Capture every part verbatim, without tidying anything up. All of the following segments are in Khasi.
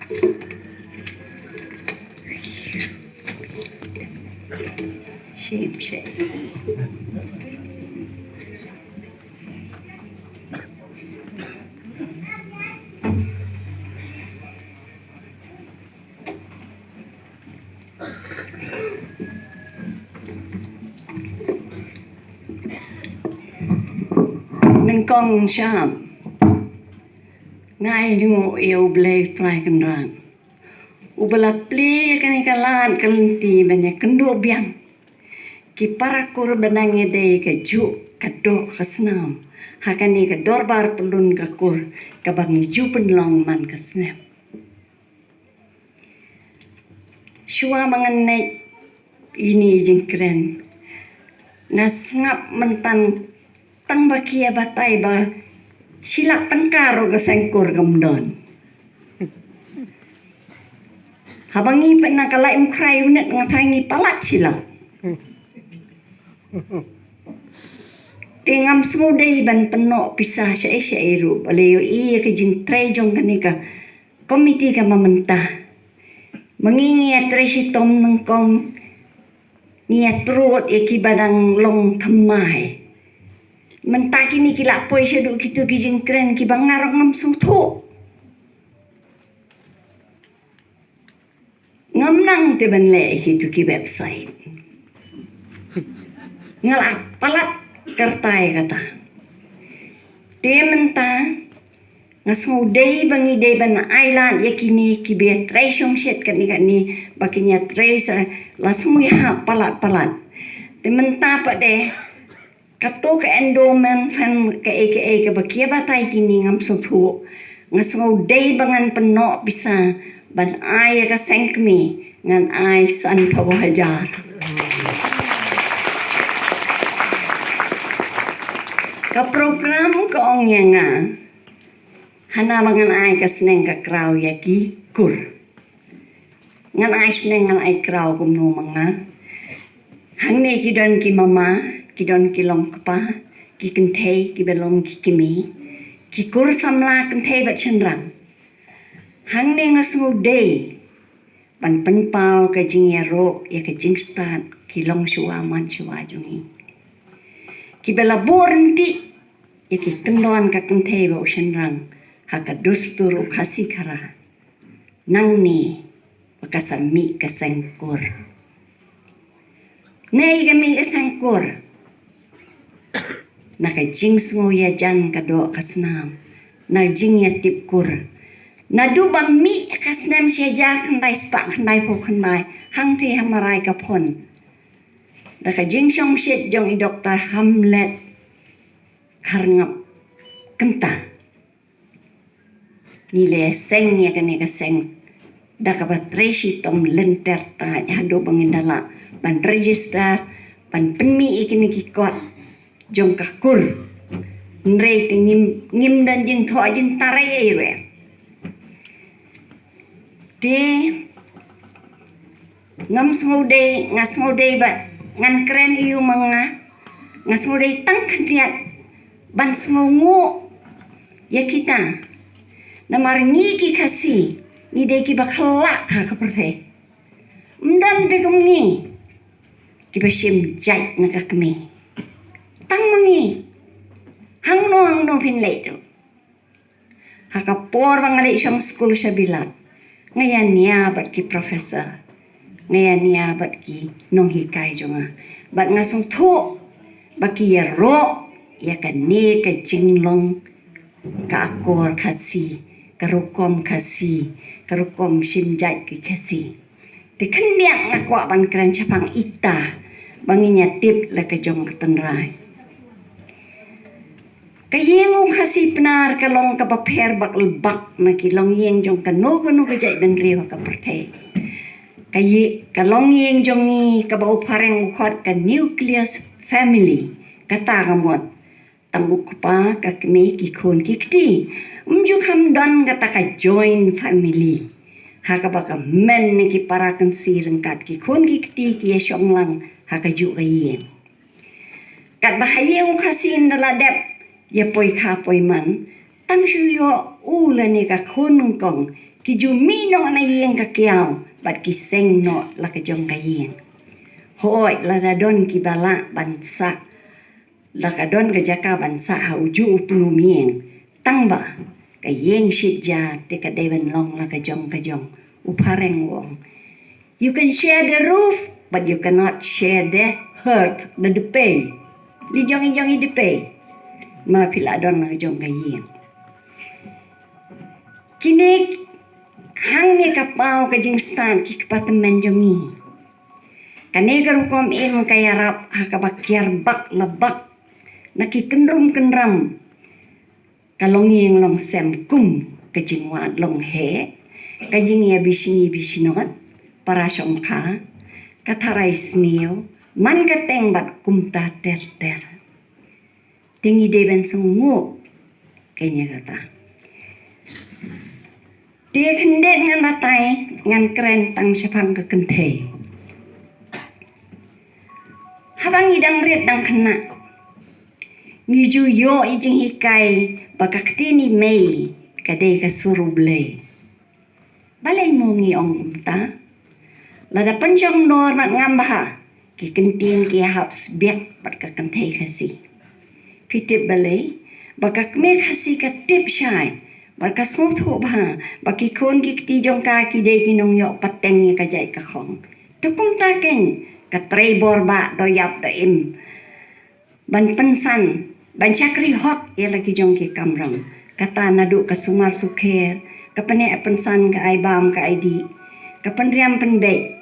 Shame, shame. Nyngkong sham. Nga ai nguh ïa U Blei U Trai Kynrad, uba la plie ïa kane ka lad ka lynti ban ïakynduh biang ki para kur ba nang ïadei ka juk ka doh ka snam ha kane ka dorbar pyllun ka kur kaba ngi ju pynlong man ka snem. Shuwa ba ngan leit ïa kine ki jingkren, nga sngap mynta tang ba ki ïa batai ba shi lak tyngka ruh ka seng kur kam don. Haba ngi pynang ka lai um khrai unit nga tharai ngi palat shi lak. Te ngam sngewdei ban pynnoh pisa shaei shaei ruh, balei ïohi ïa ka jingtrei jong kane ka komiti kaba mynta. Ma ngi ngi ïatrei shitom nyngkong, ngi ïatrud ïa kiba dang long thymmai. Mynta kine ki la poi shaduh kito ki jingkren kiba nga ruh ngam sngewthuh. Ngam nang te ban leh ïa kito ki website. Nga la palat kyrta ïa kata. Te mynta nga sngewdei ba ngi dei ban ai lad ïa kine kiba ïatrei shongshit katne katne ba kin ïatrei sa la sngewbha palat palat. Te mynta pat de kato ka endowment fund kaei kaei kaba ki ïa batai kine ngam sngewthuh. Nga sngewdei ba ngan pynnoh pisa ban ai ïa ka seng kmie, ngan ai sanphew hajar. Ka program ka ong ïa nga, hana ba ngan ai ka sneng ka kraw ïa ki kur. Ngan ai sneng ngan ai kraw kumno ma nga. Hangne ki don ki mama, ki don ki long kpa, ki kynthei kiba long ki kmie, ki kur samla kynthei bad shynrang. Hangne nga sngewdei ban pynpaw ka jingïaroh ïa ka jingstad ki longshuwa manshuwa jong ngi, kiba la buh ryntih ïa ki kyndon ka kynthei bad u shynrang ha ka dustur u Khasi Khara. Nangne ba ka sa mih ka seng kur. Nei ka mih ka seng kur na ka jingsngew ïajan ka doh ka snam, na jingïatip kur. Naduh ba mih ka snem shi hajar khyndai spah khyndaiphew khyndai, hangtei ha Marai ka phon da ka jingshongshit jong i Doktor Hamlet Kharngap Kynta. Ngi la seng ïa kane ka seng da kaba trei shitom lynter taid haduh ba ngin da lah ban register ban pynmih ïa kine ki kot jong ka kur. Hynrei te ngim, ngim don jingthoh jingtrei ei ruh. Te ngam sngewdei, nga sngewdei ba ngan kren ïa u ma nga, nga sngewdei tang khyndiat ban sngewnguh ïa kita. Namar ngi ki Khasi ngi dei kiba khlak ha ka pyrthei. Ym don te kum ngi kiba shim jait na ka kmie. Tang ma ngi, hangno hangno phin leit ruh. Ha ka por ba nga leit shong skul sha Bilat, nga ïa nia bad ki professor, nga ïa nia bad ki nonghikai jong nga, bad nga sngewthuh ba ki ïaroh ïa kane ka jinglong ka akor Khasi, ka rukom Khasi, ka rukom shim jait ki Khasi. Te khyndiat nga kwah ban kren shaphang ita ba ngin ïa tip la ka jong ka tynrai. Ka ïing u Khasi Pnar ka long kaba pher bak lbak na ki longïing jong kano kano ka jaitbynriew ha ka pyrthei. Ka ïi, ka longïing jong ngi kaba u phareng u khot ka nucleus family, kata ka mut tang u kpa, ka kmie, ki khun ki kti. Ym ju kham don kata ka joint family ha kaba ka men ne ki para kynsi ryngkat ki khun ki kti ki ïa shong lang ha kajuh ka ïing. Katba ha ïing u Khasi ynda la dep ïa poi kha poi man, tang shu ïoh u lane ka khun nyngkong Ki ju mih noh na ïing ka kiaw bad ki seng noh la ka jong ka ïing. Hooid, lada don kiba lah ban sah, la ka don ka jaka ban sah ha u juh u pynum ïing, tang ba ka ïing shit ja te ka dei ban long la ka jong ka jong. U phareng u ong, you can share the roof, but you cannot share the hearth, the dpei. Li jong i jong i dpei, ma phi la don la ka jong ka ïing. Kine hangne ka paw ka jingstad ki kpa tymmen jong ngi. Kane ka rukom im ka ïarap ha kaba kiar bak la bak na ki kynrum kynram ka longïing longsem, kum ka jingwad longheh, ka jingïabishni bishnot, para shongkha, ka tharai sniew, man ka teng bad kumta ter ter. Te ngi dei ban sngewnguh kane kata. Te khyndiat ngan batai, ngan kren tang shaphang ka kynthei. Haba ngi dang rit dang khynnah, ngi ju ïoh i jinghikai ba ka ktien i mei ka dei ka sur U Blei. Balei mo ngi ong kumta? Lada pynshong dor bad ngam bha, ki kyntien ki hap sbiak bad ka kynthei Khasi. Phi tip balei? Ba ka kmie Khasi ka tip shai bad ka sngewthuh bha ba ki khun ki kti jong ka ki dei ki nongïoh pateng ïa ka jait ka khong. Te kumta keiñ ka trei bor bah, do ïap do im, ban pynsan, ban shakri hok ïa la ki jong ki kamram. Kata naduh ka sumar sukher, ka pyneh pynsan, ka ai bam ka ai dih, ka pynriam pynbeit.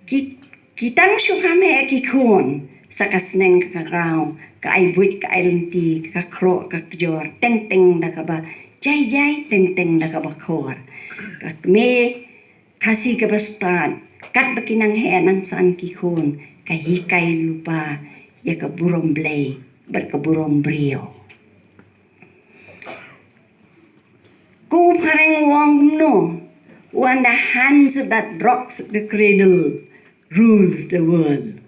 Ki, ki tang shu kham heh ki khun, sa ka sneng ka kraw, ka ai buit ka ai lynti, ka khroh ka kjor, teng teng da kaba jai jai, teng teng da kaba khor. Ka kmie Khasi kaba stad, katba ki nang heh nang san ki khun, ka hikai lypa ïa ka burom Blei bad ka burom briew. Ko phareng u ong kumno, u ong, the hands that rocks the cradle rules the world.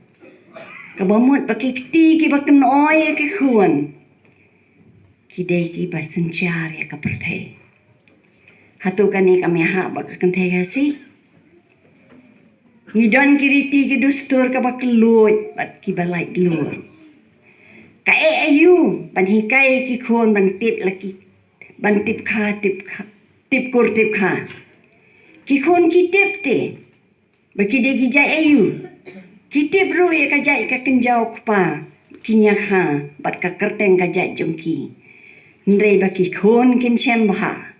Kaba mut ba ki kti kiba kynoi ïa ki khun, ki dei kiba synshar ïa ka pyrthei. Hato kane kam ïahap bad ka kynthei Khasi? Ngi don ki riti ki dustur kaba kylluid bad kiba laitluid. Kaei aïu ban hikai ki khun ban tip la ki, ban tip kha, tip kha, tip kur tip kha. Ki khun ki tip te ba ki dei ki jait aïu. Ki tip ruh ïa ka jait ka kynja u kpa, ki ñiakha bad ka kyrteng ka jait jong ki. Hynrei ba ki khun kin shem bha,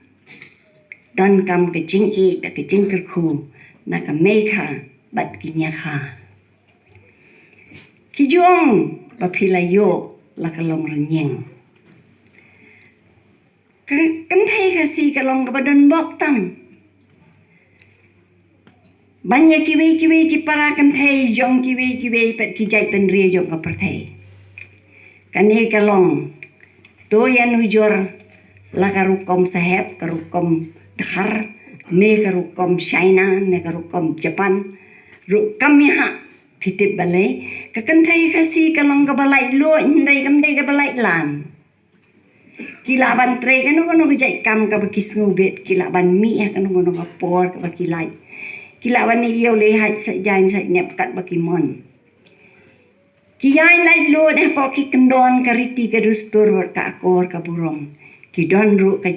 donkam ka jingïeit bad ka jingkyrkhu na ka mei kha bad ki ñiakha. Ki ju ong ba phi la ïoh la ka long rynïeng. Ka kynthei Khasi ka long kaba don bok tam ban ïa kiwei kiwei ki para kynthei jong kiwei kiwei pat ki jaitbynriew jong ka pyrthei. Kane ka long, to ïanujor la ka rukom sahep, ka rukom dkhar, ne ka rukom China, ne ka rukom Japan, rukom ïa ha. Phi tip balei? Ka kynthei Khasi ka long kaba laitluid, hynrei kam dei kaba laitlan. Ki lah ban trei kano kano ka jait kam kaba ki sngewbit, ki lah ban mih ha kano kano ka por kaba ki lait. Ki lah ban ïoh lehait sa jaiñ sa ñiap katba ki mon. Ki ïaid laitluid hapoh ki kyndon ka riti ka dustur bad ka akor ka burom. Ki don ruh ka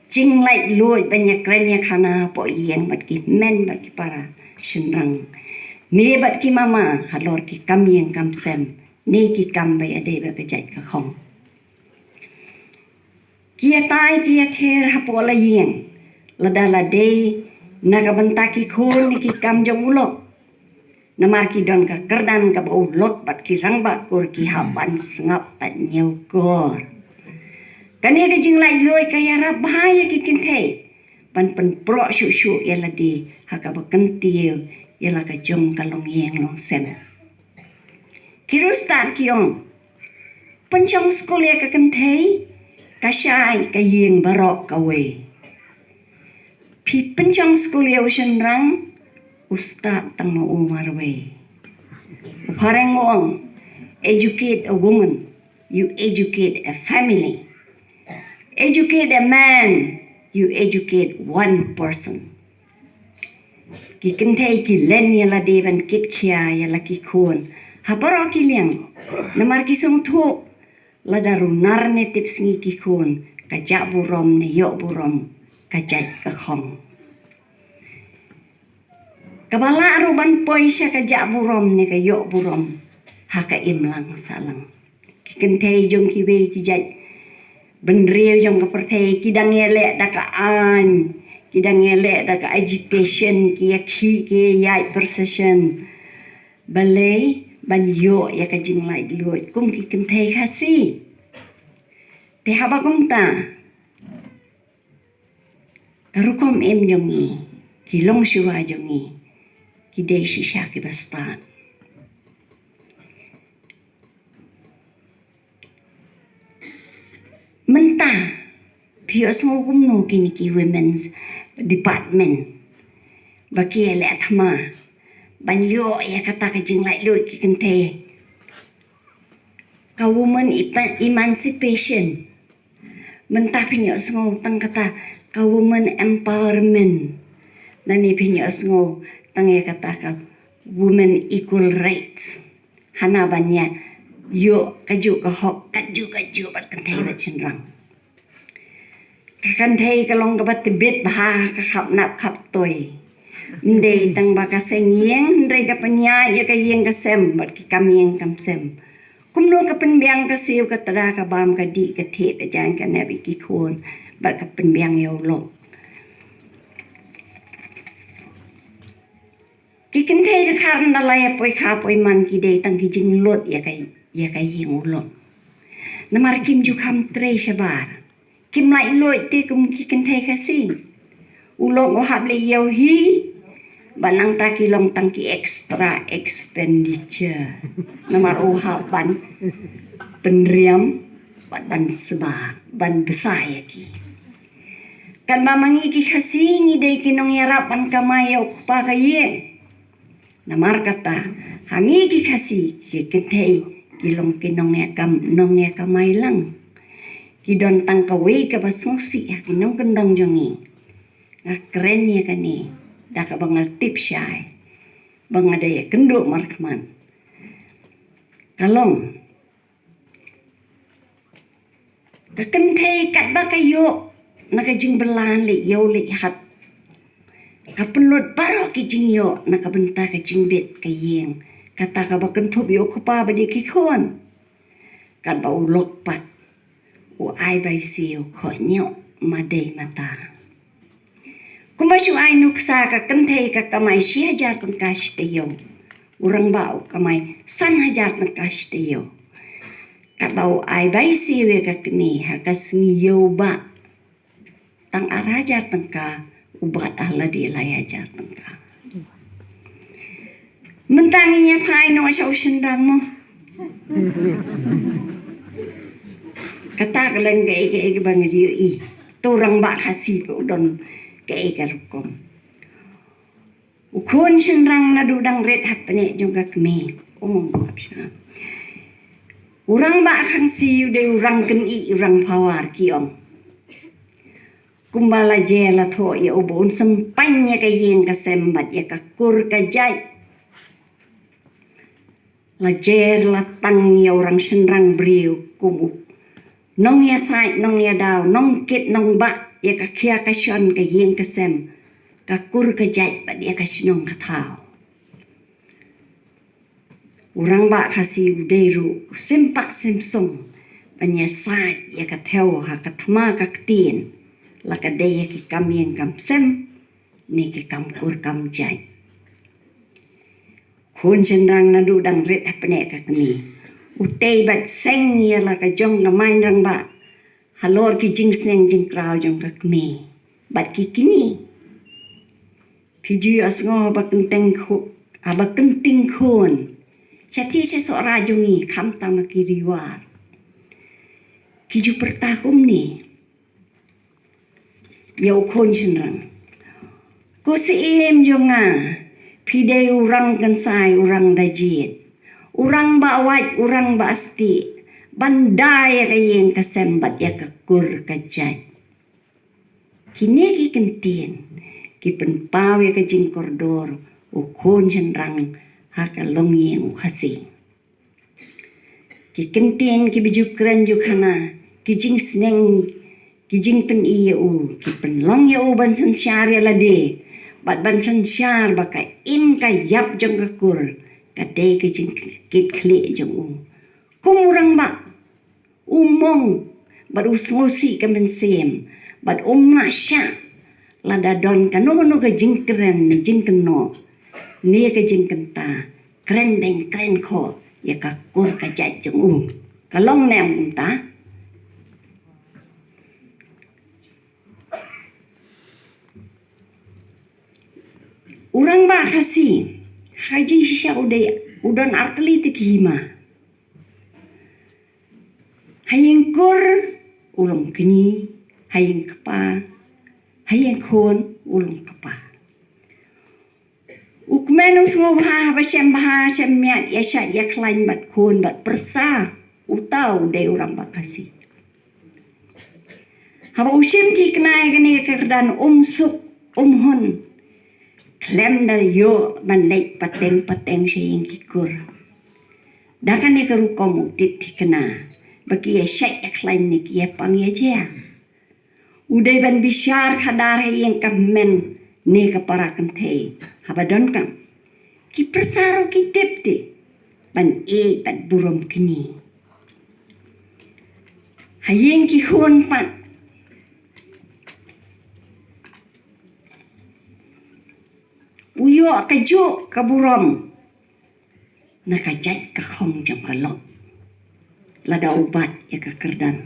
jinglaitluid ban ïakren ïakhana hapoh ïing bad ki hynmen bad ki para shynrang, ne bad ki mama halor ki kam ïing kam sem, ne ki kam ba ïadei bad ka jait ka khong. Ki ïatai ki ïather hapoh la ïing, lada la dei na ka bynta ki khun ne ki kam jong u lok. Namar ki don ka kyrdan kaba u lok bad ki rangbah kur ki hap ban sngap bad ñiewkor. Kane ka jinglaitluid ka ïarap bha ïa ki kynthei ban pynproh shuh shuh ïa lade ha kaba kyntiew ïa la ka jong ka longïing longsem. Ki riewstad ki ong, pynshong skul ïa ka kynthei, ka shai ka ïing baroh kawei. Phi pynshong skul ïa u shynrang, u stad tang ma u marwei. U phareng u ong, educate a woman, you educate a family. educate a man, you educate one person. Ki kynthei ki len ïa lade ban kit khia ïa la ki khun ha baroh ki liang. Namar ki sngewthuh lada runar ne tipsngi ki khun, ka jah burom ne ïoh burom ka jait ka khong. Kaba lah ruh ban poi sha ka jah burom ne ka ïoh burom ha ka imlang sahlang. Ki kynthei jong kiwei ki jait bynriew jong ka pyrthei ki dang ïaleh da ka aiñ, ki dang ïaleh da ka agitation, ki ïakhih ki ïaid procession. Balei? Ban ïoh ïa ka jinglaitluid kum ki kynthei Khasi. Te haba kumta, ka rukom im jong ngi, ki longshuwa jong ngi, ki dei shisha kiba stad. Mynta phi ïohsngew kumno kine ki women's department ba ki ïaleh thma ban ïoh ïa kata ka jinglaitluid ki kynthei? Ka women epa-, emancipation. Mynta phi ïohsngew tang kata ka women empowerment. Lane phi ïohsngew tang ïa kata ka women equal rights. Hana ban ïa ïoh kajuh ka hok, kajuh kajuh bad kynthei bad shynrang. Ka kynthei ka long kaba tbit bha, ka khapnap khaptoi. Ym dei tang ba ka seng ïing, hynrei ka pynïaid ïa ka ïing ka sem bad ki kam ïing kam sem. Kumno ka pynbiang ka siew ka tda, ka bam ka dih, ka thied ka jaiñ, ka nep ïa ki khun bad ka pynbiang ïa u lok. Ki kynthei dkhar na la ïa poi kha poi man ki dei tang ki jinglut ïa ka, ïa ka ïing u lok. Namar kim ju kham trei shabar, kim laitluid te kum ki kynthei Khasi. U lok u hap leit ïew hi, bad nangta ki long tang ki extra expenditure. Namar u hap ban pynriam bad ban sba, ban bsa ïa ki. Katba ma ngi ki Khasi ngi dei ki nongïarap ban kamai ïa u kpa ka ïing. Namar kata, ha ngi ki Khasi, ki kynthei ki long ki nongïakam, nongïakamai lang. Ki don tang kawei kaba sngewsih ha ki nongkyndong jong ngi. Nga kren ïa kane da kaba nga tip shai ba nga da ïakynduh markhmat. Ka long, ka kynthei katba ka ïoh na ka jingbylla leit ïew leit hat, ka pynlut baroh ki jingïoh na ka bynta ka jingbit ka ïing, kata kaba kynthup ïa u kpa bad ïa ki khun. Katba u lok pat u ai bai siew, khohñioh ma dei mata. Kumba shu ai nuksa, ka kynthei ka kamai shi hajar tyngka shi taïew, u rangbah u kamai san hajar tyngka shi taïew. Katba u ai bai siew ïa ka kmie ha ka sngi ïew bah, tang ar hajar tyngka, u bat ha lade lai hajar tyngka. Mynta ngin ïa phai noh sha u shynrang mo. Kata ka long kaei kaei kaba ngi ïohi. To rangbah Khasi ka u don kaei ka rukom. U khun shynrang naduh dang rit ha pneh jong ka kmie. Oh, u rangbah Khasi u dei u rang kynnoh, u rang power ki ong. Kumba la jer la thoh ïa u ba un sympan ïa ka ïing ka sem bad ïa ka kur ka jait. La jer la tang ïa u rang shynrang briew kum u nongïasaid, nongïadaw, nongkit nongbah ïa ka khia ka shon, ka ïing ka sem, ka kur ka jait bad ïa ka shnong ka thaw. U rangbah Khasi u dei ruh u sim pah sim sung ban ïasaid ïa ka thew ha ka thma ka ktien, la ka dei ïa ki kam ïing kam sem ne ki kam kur kam jait. Khun shynrang naduh dang rit ha pneh ka kmie u tei bad seng ïa la ka jong ka main rangbah halor ki jingsneng jingkraw jong ka kmie bad ki kñi. Phi ju ïohsngew haba kynting khu-, haba kynting khun, sha thie sha Sohra jong ngi, khamtam ha ki riwar, ki ju pyrta kumne ïa u khun shynrang: Ko Syiem jong nga, phi dei u rang kynsai, u rang da jied, u rang ba wait, u rang ba stieh, ban da ïa ka ïing ka sem bad ïa ka kur ka jait. Kine ki kyntien ki pynpaw ïa ka jingkordor u khun shynrang ha ka longïing u Khasi. Ki kyntien kiba ju kren ju khana, ki jingsneng, ki jingpyni ïa u, ki pynlong ïa u ban synshar ïa lade bad ban synshar ba ka im ka ïap jong ka kur ka dei ka jingkitkhlieh jong u. Kum u rangbah, u mong bad u sngewsih ka mynsiem bad um lah shah lada don kano kano ka jingkren ne jingkynnoh ne ka jingkynta, kren beiñ kren khoh ïa ka kur ka jait jong u. Ka long ne em kumta? U rangbah Khasi ha jingshisha u dei, u don artylli te ki hima. Ha ïing kur u long kñi, ha ïing kpa, ha ïing khun u long kpa. U kmen u sngewbha haba shem bha shem miat, ïa shait ïa khlaiñ bad khun bad pyrsa, uta u dei u rangbah Khasi. Haba u shim thikna ïa kane ka kyrdan um suk um hun khlem da ïoh ban leit pateng pateng sha ïing ki kur. Da kane ka rukom u tip thikna ba ki ïa shait ïa khlaiñ ne ki ïa pang ïa jia. U dei ban bishar khadar ha ïing ka hynmen ne ka para kynthei. Haba donkam ki pyrsa ruh ki tip te ban ïeit bad burom kñi. Ha ïing ki khun pat u ïoh kajuh ka burom na ka jait ka khong jong ka lok lada u bat ïa ka kyrdan.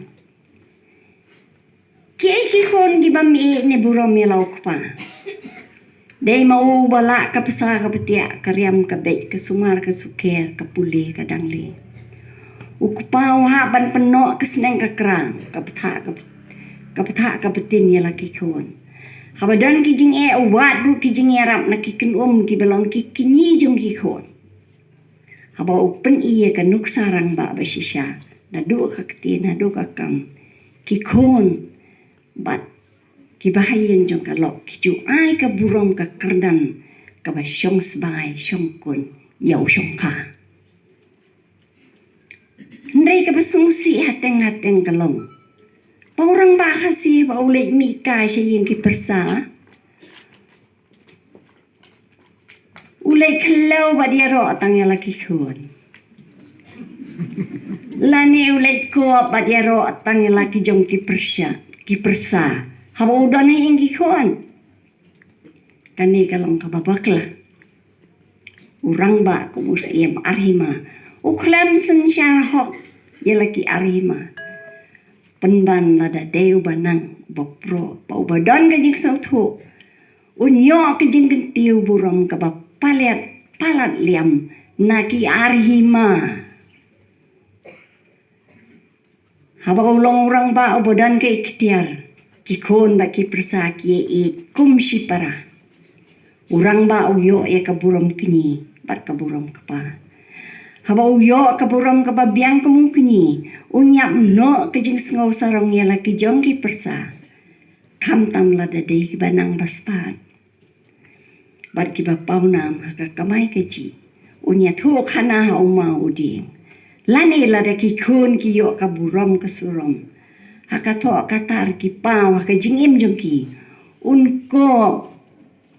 Kiei ki khun kiba ym ïeit ne burom ïa la u kpa? Dei ma u ba lah ka pisa ka btiah, ka riam ka beit, ka sumar ka suker, ka pule ka dangle. U kpa u hap ban pynnoh ka sneng ka kra, ka bthah ka, ka bthah ka btin ïa la ki khun. Haba don ki jingeh u wad ruh ki jingïarap na ki kynum kiba long ki kñi jong ki khun. Haba u pyni ïa ka nuksa rangbah ba shisha naduh ka ktien haduh ka kam, ki khun bad kiba ha ïing jong ka lok ki ju ai ka burom ka kyrdan kaba shong sbai shong kun ïa u shongkha. Hynrei kaba sngewsih hateng hateng ka long ba u rangbah Khasi ba u leit mih kai sha ïing ki pyrsa, u leit khlem bad ïaroh tang ïa la ki khun. Lane u leit kop bad ïaroh tang ïa la ki jong ki pyrsa, ki pyrsa. Haba u don ha ïing ki khun. Kane ka long kaba bakla. U rangbah kum u siem arhima u khlem synshar hok ïa la ki arhima. Pynban lada dei uba nang uba proh ba uba don ka jingsngewthuh, un ïoh ka jingkyntiew burom kaba palat palat liam na ki arhima. Haba u long u rangbah uba don ka iktiar, ki khun bad ki pyrsa ki ïeit kum shipara. U rangbah u ïoh ïa ka burom kñi bad ka burom kpa. Haba u ïoh ka burom kaba biang kum u kñi, un ïap noh ka jingsngew sarong ïa la ki jong ki pyrsa. Khamtam lada dei kiba nang ba stad bad kiba pawnam ha ka kamai kajih, un ïathuh khana ha u maw u dieng. Lane lada ki khun ki ïoh ka burom ka surom ha ka thoh ka tar ki paw ha ka jingim jong ki, un kop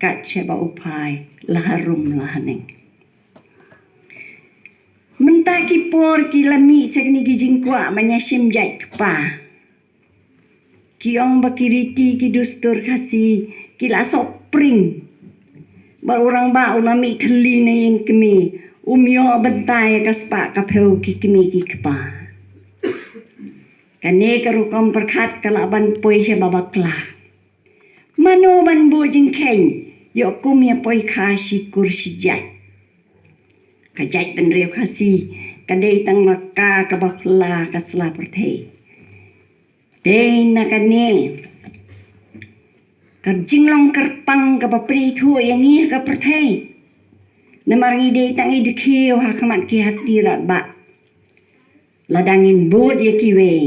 kat shaba u phai la harum la haneng. Mynta ki por ki la mih sha kine ki jingkwah ban ïashim jait kpa. Ki ong ba ki riti ki dustur Khasi ki la sop pring. Ba u rangbah u la mih thylli na ïing kmie, um ïoh bynta ïa ka spah ka phew ki kmie ki kpa. Kane ka rukom pyrkhat ka lah ban poi sha ba bakla. Mano ban buh jingkheiñ ïoh kum ïa poi kha shi kur shi jait. Ka jaitbynriew Khasi ka dei tang ma ka kaba phylla ka sla pyrthei. Dei na kane ka jinglong kyrpang kaba pynithuh ïa ngi ha ka pyrthei. Namar ngi dei tang i dkhiew ha khmat ki hati radbah. Lada ngin bud ïa kiwei,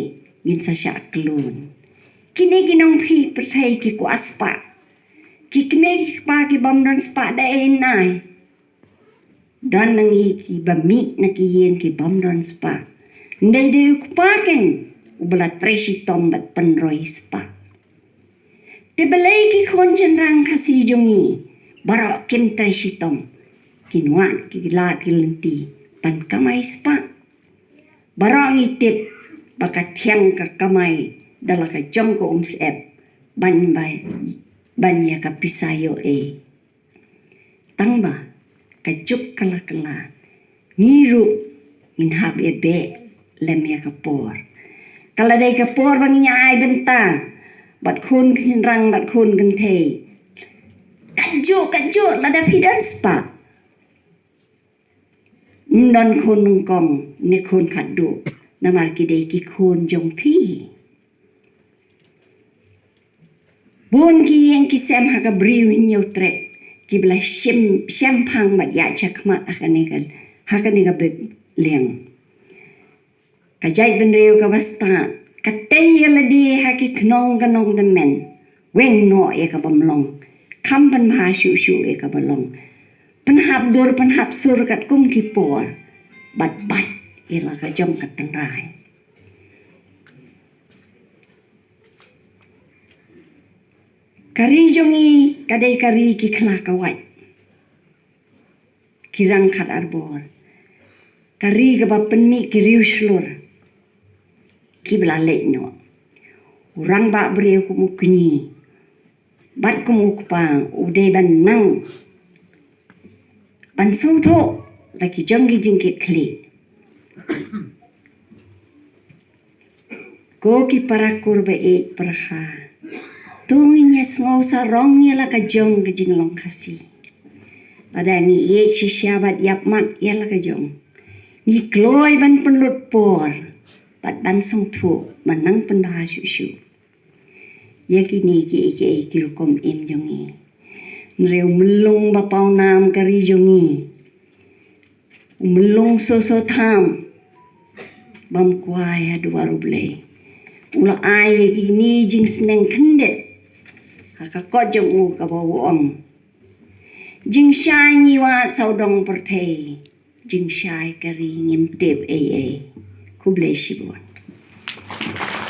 ngin sa shah klun. Kine ki nongpyni pyrthei ki kwah spah. Ki kmie ki kpa ki bym don spah da ei nai. Don na ngi kiba mih na ki ïing ki bym don spah. Ndei dei u kpa ken uba la trei shitom bad pynroi spah. Te balei ki khun shynrang Khasi jong ngi baroh kim trei shitom, kin wad ki lad ki lynti ban kamai spah? Baroh ngi tip ba ka thiang ka kamai da la ka jong ka um syep ban bai ban ïa ka pisa ïoh ei. Tang ba ka juk ka la kylla, ngi ruh ngin hap ïa beh lem ïa ka por. Ka la dei ka por ba ngin ïa ai bynta bad khun shynrang bad khun kynthei. Katjuh katjuh lada phi don spah, ym don khun nyngkong ne khun khatduh, namar ki dei ki khun jong phi. Bun ki ïing ki sem ha ka Bri u Hynñiewtrep kiba la shim shemphang bad ïaid shakhmat ha kane ka, ha kane ka bep liang. Ka jaitbynriew kaba stad ka tei ïa lade ha ki khnong ka nongtymmen. Weng noh ïa ka bym long, kham pynbha shuh shuh ïa kaba long. Pynhap dur pynhap sur katkum ki por bad bat ïa la ka jong ka tynrai. Ka ri jong ngi ka dei ka ri ki khla ka wait, ki rang khat ar bor. Ka ri kaba pynmih ki riewshlur kiba la leit noh. U rangbah briew kum u kñi bad kum u kpa u dei ban nang ban sngewthuh la ki jong ki jingkitkhlieh. Ko ki para kur ba ïeit para kha, to ngin ïa sngew sarong ïa la ka jong ka jinglong Khasi. Lada ngi ïeit shisha bad ïap mat ïa la ka jong, ngi kloi ban pynlut por bad ban sngewthuh ban nang pynbha shuh shuh. Ïa kine kiei kiei ki rukom im jong ngi. Hynrei u myllung ba pawnam ka ri jong ngi, u myllung Soso Tham, bym kwai ha duwar U Blei, u la ai ïa kine jingsneng khyndiat ha ka kot jong u kaba u ong: Jingshai ngi wad sawdong pyrthei, jingshai ka ri ngim tip ei ei. Khublei shibun.